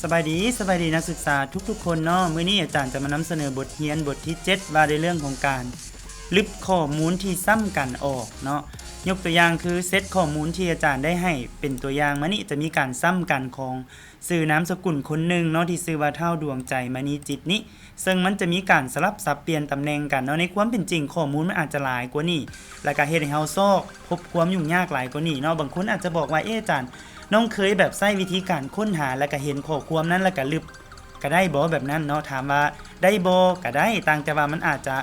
ສະບາຍດີ, ສະບາຍດີນັກສຶກສາທຸກໆຄົນເນາະ. ມື້ນີ້ອາຈານຈະມານຳສະເໜີບົດຮຽນບົດທີເຈັດ ວ່າດ້ວຍເລື່ອງຂອງການລຶບຂໍ້ມູນທີ່ຊ້ຳກັນອອກເນາະ. ຍົກຕົວຢ່າງຄືເຊັດຂໍ້ມູນທີ່ອາຈານໄດ້ໃຫ້ເປັນຕົວຢ່າງມານີ້ ຈະມີການຊ້ຳກັນຂອງຊື່ນາມສະກຸນຄົນໜຶ່ງເນາະ ທີ່ຊື່ວ່າທ້າວດວງໃຈ ມະນີຈິດນີ້ ເຊິ່ງມັນຈະມີການສະຫຼັບສັບປ່ຽນຕຳແໜ່ງກັນເນາະ. ໃນຄວາມເປັນຈິງຂໍ້ມູນມັນອາດຈະຫຼາຍກວ່ານີ້ ແລ້ວກະເຮັດໃຫ້ເຮົາຊອກພົບຄວາມຫຍຸ້ງຍາກຫຼາຍກວ່ານີ້ເນາະ. ບາງຄົນອາດຈະບອກວ່າ ເອ ອາຈານ ນ້ອງເຄີຍແບບໃຊ້ວິທີການຄົ້ນຫາ ແລ້ວກະເຫັນຂໍ້ຄວາມນັ້ນ ແລ້ວກະລຶບ ກະໄດ້ບໍ່ແບບນັ້ນເນາະ? ຖາມວ່າໄດ້ບໍ່? ກະໄດ້, ຕ່າງແຕ່ວ່າມັນອາດຈະ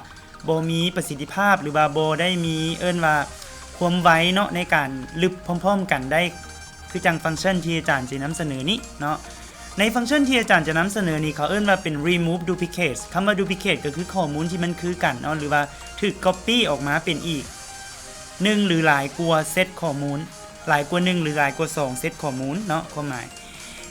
ບໍ່ມີປະສິດທິພາບ ຫຼືວ່າບໍ່ໄດ້ມີ ເອີ້ນວ່າຄວາມໄວເນາະ ໃນການລຶບພ້ອມໆກັນໄດ້ ຄືຈັ່ງຟັງຊັນທີ່ອາຈານຊິນຳສະເໜີນີ້ເນາະ. ໃນຟັງຊັນທີ່ອາຈານຈະນຳສະເໜີນີ້ ເຂົາເອີ້ນວ່າເປັນ remove duplicate. ຄຳວ່າ duplicate ກໍຄືຂໍ້ມູນທີ່ມັນຄືກັນເນາະ ຫຼືວ່າຖືກ copy ອອກມາເປັນອີກໜຶ່ງ ຫຼື ຫຼາຍກວ່າເຊັດຂໍ້ມູນ, ຫຼາຍກວ່າໜຶ່ງ ຫຼື ຫຼາຍກວ່າສອງເຊັດຂໍ້ມູນເນາະ ຄວາມໝາຍ.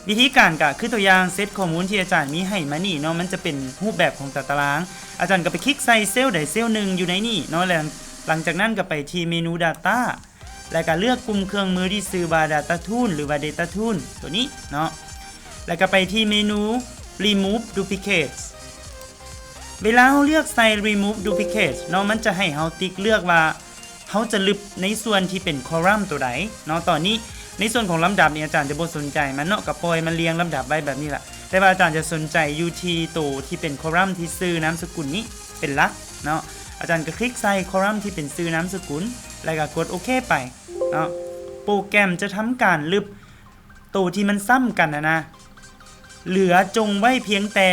ວິທີການກະຄືຕົວຢ່າງເຊັດຂໍ້ມູນທີ່ອາຈານມີໃຫ້ມານີ້ເນາະ, ມັນຈະເປັນຮູບແບບຂອງຕາຕະລາງ. ອາຈານກໍໄປຄລິກໃສ່ເຊວໃດເຊວໜຶ່ງຢູ່ໃນນີ້ເນາະ, ແລ້ວຫຼັງຈາກນັ້ນກໍໄປທີ່ເມນູ Data ແລ້ວກໍເລືອກກຸ່ມເຄື່ອງມືທີ່ຊື່ວ່າ Data Tool ຫຼືວ່າ Data Tool ຕົວນີ້ເນາະ, ແລ້ວກໍໄປທີ່ເມນູ Remove Duplicates. ເວລາເຮົາເລືອກໃສ່ Remove Duplicates ເນາະ, ມັນຈະໃຫ້ເຮົາຕິກເລືອກວ່າ ເຮົາຈະລຶບໃນສ່ວນທີ່ເປັນ column ຕົວໃດເນາະ. ຕອນນີ້ໃນສ່ວນຂອງລຳດັບນີ້ ອາຈານຈະບໍ່ສົນໃຈມັນເນາະ, ກໍປ່ອຍມັນລຽງລຳດັບໄວ້ແບບນີ້ລະ, ແຕ່ວ່າອາຈານຈະສົນໃຈຢູ່ທີ່ໂຕທີ່ເປັນ column ທີ່ຊື່ນາມສະກຸນນີ້ເປັນຫຼັກເນາະ. ອາຈານກໍຄລິກໃສ່ column ທີ່ເປັນຊື່ນາມສະກຸນ ແລ້ວກໍກົດໂອເຄໄປເນາະ. ໂປຣແກຣມຈະທຳການລຶບ ໂຕທີ່ມັນຊ້ຳກັນຫັ້ນນະ ເຫຼືອຈົ່ງໄວ້ພຽງແຕ່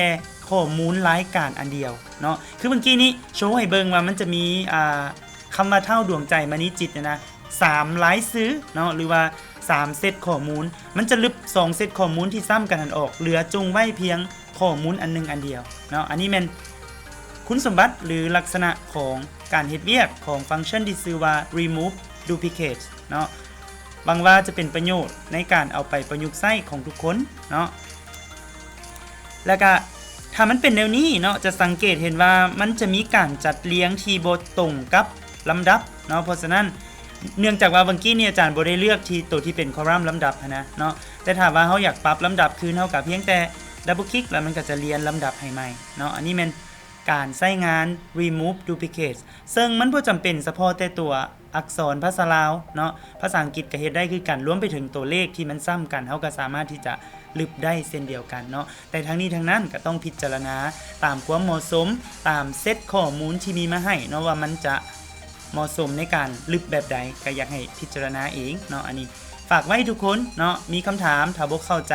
ຂໍ້ມູນລາຍການອັນດຽວເນາະ. ຄືເມື່ອກີ້ນີ້ໂຊໃຫ້ເບິ່ງວ່າມັນຈະມີ ອ່າ ຄຳວ່າທ້າວດວງໃຈ ມະນີຈິດ ນີ້ນະ ສາມລາຍຊື່ເນາະ ຫຼືວ່າສາມເຊັດຂໍ້ມູນ, ມັນຈະລຶບສອງເຊັດຂໍ້ມູນທີ່ຊ້ຳກັນຫັ້ນອອກ, ເຫຼືອຈົ່ງໄວ້ພຽງຂໍ້ມູນອັນໜຶ່ງອັນດຽວເນາະ. ອັນນີ້ແມ່ນຄຸນສົມບັດ ຫຼື ລັກສະນະຂອງການເຮັດວຽກຂອງຟັງຊັນທີ່ຊື່ວ່າ remove duplicate ເນາະ. ຫວັງວ່າຈະເປັນປະໂຫຍດໃນການເອົາໄປປະຍຸກໃຊ້ຂອງທຸກຄົນເນາະ. ແລ້ວກະຖ້າມັນເປັນແນວນີ້ເນາະ ຈະສັງເກດເຫັນວ່າມັນຈະມີການຈັດລຽງທີ່ບໍ່ຕົງກັບລຳດັບເນາະ. ເພາະສະນັ້ນ ເນື່ອງຈາກວ່າເມື່ອກີ້ນີ້ອາຈານບໍ່ໄດ້ເລືອກທີ່ໂຕທີ່ເປັນ column ລຳດັບຫັ້ນນະເນາະ, ແຕ່ຖ້າວ່າເຮົາຢາກປັບລຳດັບຄືນ ເຮົາກະພຽງແຕ່ double click ແລ້ວມັນກະຈະລຽນລຳດັບໃຫ້ໃໝ່ເນາະ. ອັນນີ້ແມ່ນການໃຊ້ງານ remove duplicate ເຊິ່ງມັນບໍ່ຈຳເປັນສະເພາະແຕ່ຕົວ ອັກສອນພາສາລາວເນາະ, ພາສາອັງກິດກໍເຮັດໄດ້ຄືກັນ, ລວມໄປເຖິງຕົວເລກທີ່ມັນຊ້ຳກັນ ເຮົາກໍສາມາດທີ່ຈະລຶບໄດ້ເຊັ່ນດຽວກັນເນາະ. ແຕ່ທັງນີ້ທັງນັ້ນກໍຕ້ອງພິຈາລະນາຕາມຄວາມເໝາະສົມ, ຕາມເຊັດຂໍ້ມູນທີ່ມີມາໃຫ້ເນາະ ວ່າມັນຈະເໝາະສົມໃນການລຶບແບບໃດ, ກໍຢາກໃຫ້ພິຈາລະນາເອງເນາະ. ອັນນີ້ ຝາກໄວ້ທຸກຄົນເນາະ, ມີຄຳຖາມ ຖ້າບໍ່ເຂົ້າໃຈ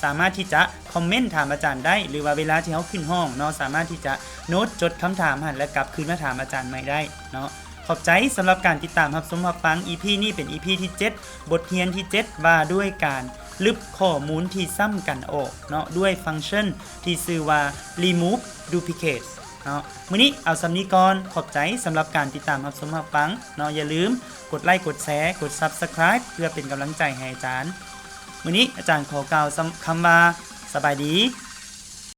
ສາມາດທີ່ຈະຄອມເມັນຖາມອາຈານໄດ້ ຫຼືວ່າເວລາທີ່ເຮົາຂຶ້ນຫ້ອງເນາະ ສາມາດທີ່ຈະໂນ້ດຈົດຄຳຖາມຫັ້ນ ແລະ ກັບຄືນມາຖາມອາຈານໃໝ່ໄດ້ເນາະ. ຂອບໃຈສຳລັບການຕິດຕາມຮັບຊົມຮັບຟັງ ອີ ພີ ນີ້ເປັນ ອີ ພີ ທີ ເຈັດ ບົດຮຽນທີ ເຈັດ ວ່າດ້ວຍການລຶບຂໍ້ມູນທີ່ຊ້ຳກັນອອກເນາະ ດ້ວຍຟັງຊັນທີ່ຊື່ວ່າ remove duplicate ເນາະ. ມື້ນີ້ເອົາສ່ຳນີ້ກ່ອນ. ຂອບໃຈສຳລັບການຕິດຕາມຮັບຊົມຮັບຟັງເນາະ. ຢ່າລືມກົດໄລ ກົດແຊ ກົດ Subscribe ເພື່ອເປັນກຳລັງໃຈໃຫ້ອາຈານ. ມື້ນີ້ອາຈານຂໍກ່າວຄຳວ່າ ສະບາຍດີ.